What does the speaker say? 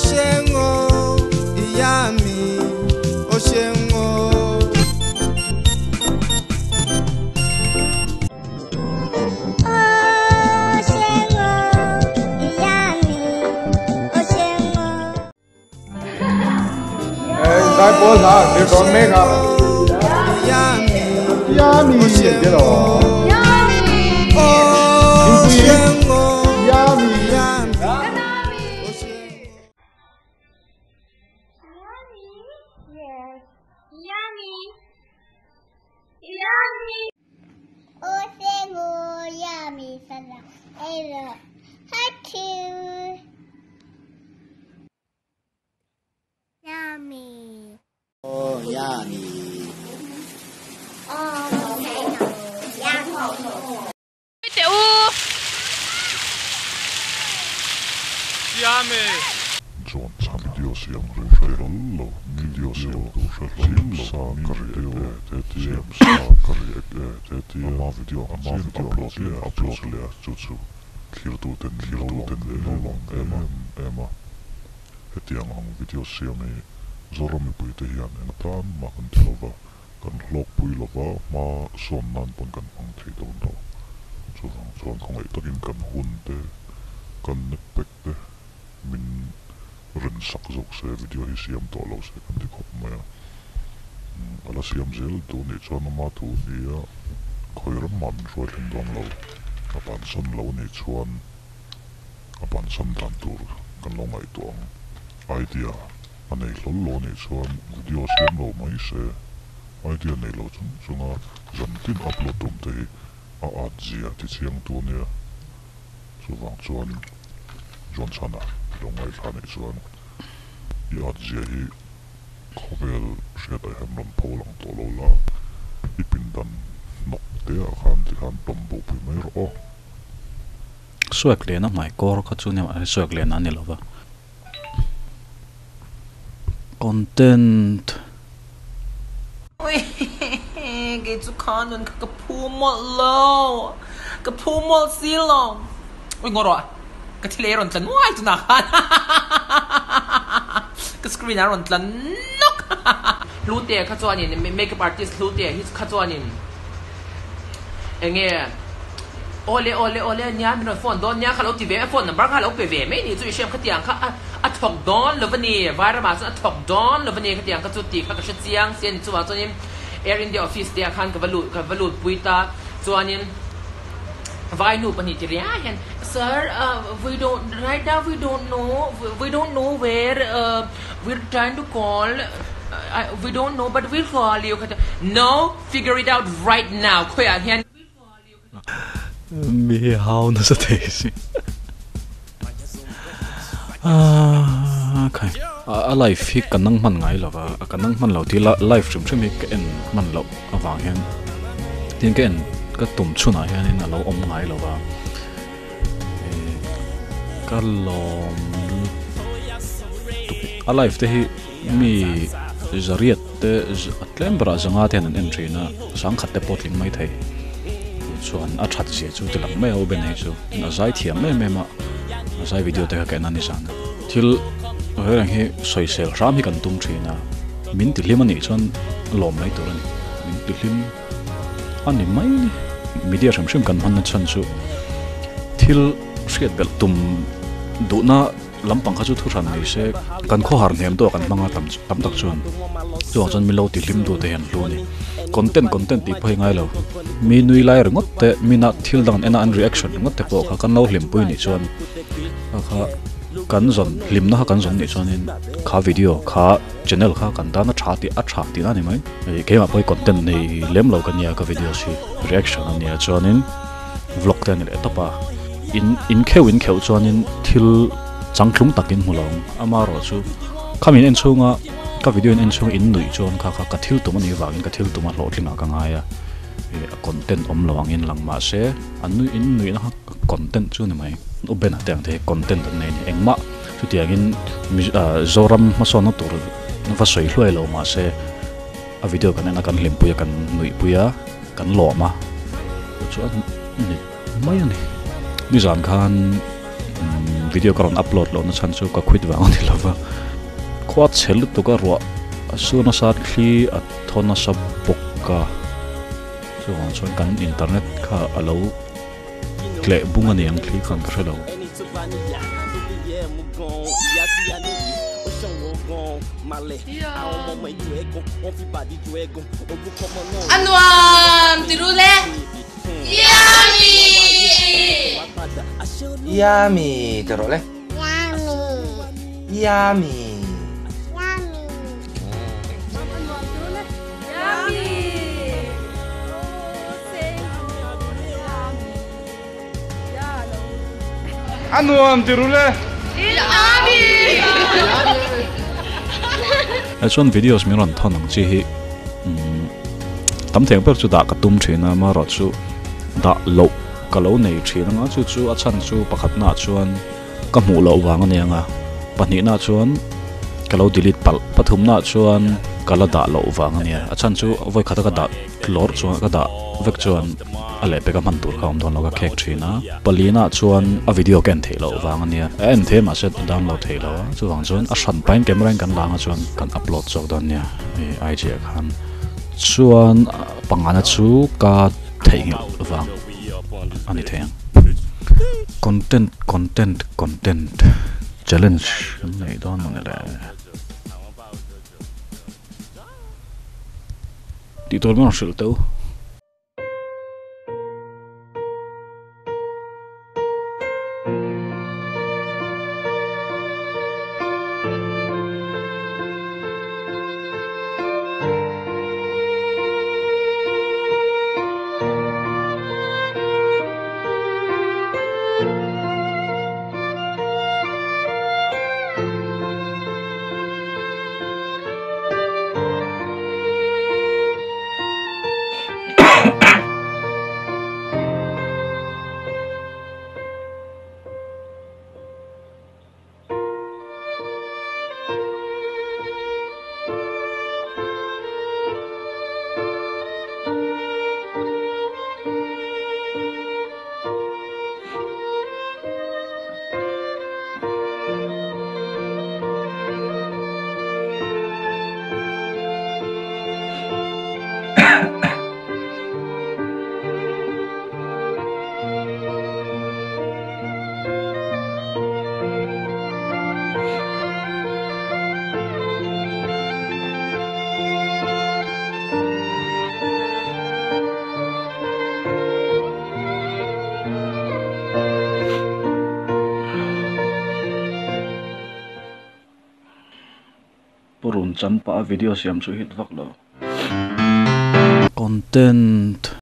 ṣeun o ìyá mi o ṣeun o. Ó ṣeun o, ìyá mi, ó ṣeun o. 来波啥？别说那个。 Ìyá mi 亚米，别了。 o ṣeun o 亚米， ìyá mi o ṣeun o. Yummy? Yes. Yummy. Yummy. Ó ṣeun o, ìyá mi, sọ̀rọ̀ ẹ̀rọ. Thank you. Yummy. Oh, yummy. Oh, ṣeun o, ìyá mi. Yummy. John chan video siam hre lo video siam hre lo sa kari e te siam sa kari e te te ama video ama video upload le upload le chu chu thlir tu ten thlir tu ten lo long ema ema hetiang ang video siam hi zoram mipui te hian eng tan mah kan ti lova kan hlawk pui lova hma sawn nan pawn kan hmang thei dawn lo chuvang chuan khawngaih takin kan hun te kan netpack te min rin sak zawk se video hi siam tawh lo se kan ti khawp mai a ala siam zel duh nih chuan ama thu ni a khawi ram mah min hruai thleng dawn lo a bansan lo nih chuan a bansan dan tur kan lo ngaihtuah ang idea a nei hlawl lo nih chuan video siam lo mai se idea nei lo chung chunga zan tin upload tum te hi a at zia ti chiang tu ania chuvang chuan John chana lo ngaihthla nih chuan i at zia hi khawvel hriat ah hian rawn pho lang tawh lo la i pindan hnawk te ah khan ti khan tawm bo pui mai rawh aw. Suak lian a hmai kawr kha chu nia mahse suak lian a ni lova content. Kei chu kha nun kha ka phu mawlh lo, ka phu mawlh si lo. Ui ngaw rawh, ka thil ei a rawn tla nuai tunah khan ka screen ah a rawn tla nawk. Hlute kha chuanin makeup artist Hlute hi kha chuanin enge awle awle awle nia min rawn phone dawn nia kha lo ti ve a phone number kha lo pe ve mai ni chu i hriam khatiang kha a thawk dawn lo va ni Vairamah chuan a thawk dawn lo va ni khatiang kha chu tih kha ka hre chiang si a ni chuvang chuanin Air India office te ah khan ka va lut ka va lut pui ta chuanin Vai nu pahnih ti riai hian Sir we don't right now we don't know we don't know where we're trying to call we don't know but we'll call you kha ti no figure it out right now khawiah hian Mi hau nasa thei si. Aaa khai a live hi ka nang hman ngai lova ka nang hman lo tih live hrim hrim hi ka en hman loh avang hian tin ka en ka tum chhunah hianin a lo awm ngai lova eh ka lawm a live te hi mi zariat te a tlem berah zanga te hian an en thin a sangkhat te pawh tling mai thei chuan a that zia chu ti lang mai a u ben hei chu tin a zai thiam em em a a zai video te kha ka en a ni zan a thil reng hi sawisel hram hi kan tum thin a min ti hlim a nih chuan lawm mai tur a ni min ti hlim a ni mai ni media hrim hrim kan hman na chhan chu thil hriat belh tum duhna Lampang kha chu thu hran ni se, kan khawhar hnem tawh kan hmang a tam tam tak chuan chuvang chuan milo ti hlim duh te hian hlu a ni. Content content tih pawh hi ngai lo, mi nui lai ringawt te, mina thil dang an en a an reaction ringawt te pawh kha kan lo hlimpui nih chuan kha kha kan zawn hlimna kha kan zawn nih chuanin kha video kha channel kha kan tan a tha tih a tha tihna a ni mai. Keimah pawh hi content nei lem lo ka nia ka videos hi reaction a nia chuanin vlog te a ni leh tawp a. In in kheuh in kheuh chuanin thil changtlung takin hmu lo ang. Amaherawh chu khami in en chhunga ka video in en chhunga in nuih chuan kha kha ka thil tum a nih vangin ka thil tum a hlawhtlingah ka ngai a. Ih a content awm lo angin lang mahse a nuih in nuihna kha content chu a ni mai. U Ben a te ang te hi content an nei a ni. Engmah chutiangin Zoram hmasawnna tur va sawi hluai lo mahse a video kan en a kan hlimpui a kan nuihpui a kan lawm a chuan ni. Mai a ni. Nizan khan Video ka rawn upload lohna chhan chu ka quit vang a ni lova. Khua chhe lutuk a ruah a su nasa thli a thaw nasa bawk a. Chuvang chuan kan internet kha a lo tleh bung a ni ang thli khan ka hre lo. A nuam ti ru le. Yummy! Yummy ti rawh le. Yummy. A nuam ti ru le. Chuan videos min rawn thawn ang chi hi tam theng ber chu dah ka tum thin a, amaherawh chu dah loh ka lo nei thin anga chu chu a chhan chu pakhatna ah chuan ka hmuh loh vang a ni ang a, pahnihna ah chuan ka lo delete palh, pathumna ah chuan ka la dah loh vang a nia, a chhan chu vawikhata ka dah hlawr chuan ka dah vek chuan a lehpek a hman tur kha a awm dawn lo ka khek thin a, palina ah chuan a video ka en theih loh vang a nia, a en thei mahse a download theih loh a, chuvang chuan a hran pahin camera in kan lang a chuan kan upload zawk dawn nia IG ah khan chuan pangana chu ka theihnghilh vang a ni thei ang. Content content content challenge kan nei dawn mawni le. Tih tur min rawn hrilh teuh. Purun champa a video siam chu hit vak lo. Content.